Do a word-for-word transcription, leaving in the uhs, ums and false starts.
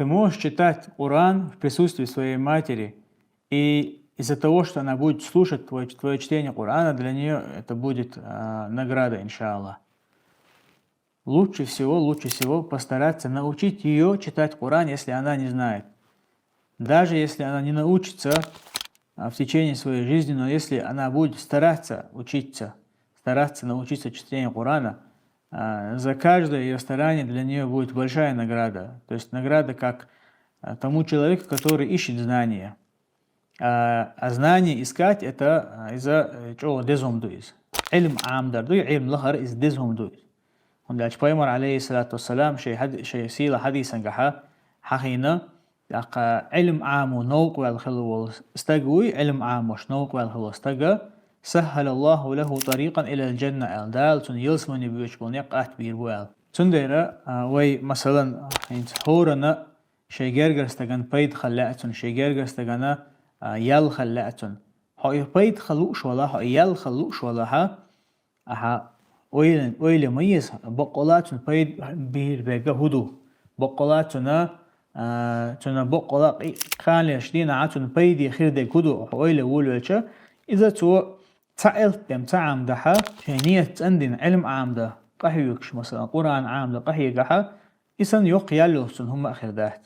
Ты можешь читать Коран в присутствии своей матери, и из-за того, что она будет слушать твое, твое чтение Корана, для нее это будет а, награда, иншаллах. Лучше всего, лучше всего постараться научить ее читать Коран, если она не знает. Даже если она не научится а, в течение своей жизни, но если она будет стараться учиться, стараться научиться чтению Корана, а, за каждое ее старание для нее будет большая награда. То есть награда как а, тому человеку, который ищет знания. А, а знание искать это а, из-за э, чего дезом дуиз. Илм амдар дуй, илм лахар из дезом дуиз. Хунда пайгамбар алейхиссалату вассалам шей хад-, шей сила хадисан гаха хахина, ака илм аму наук вал хилвол стагуй, илм амуш наук вал хилвол стага, саххалаллаху лаху тарикан илал джанна ал, дал цун йылсмани бюч болне кат бир буал. Цундера, а, вай масалан, инц хорана шей гергар стаган пайд халла ацун, шей гергар стагана а, ял халла ацун. Хо и пайд халуш вала, хо и ял халуш вала ха, аха, ойлен, ойле майес, боккола цун пайд бир бега худу. Боккола цуна, а, цуна боккола ханлеш дина а цун пайди хирде худу, ойле вулвеча, иза цу ца элт дем ца амдаха, шей ниет цандин илм амда, кахюкш, масалан, Коран амда кахюгаха, исан йок яллюсун хума хирдат.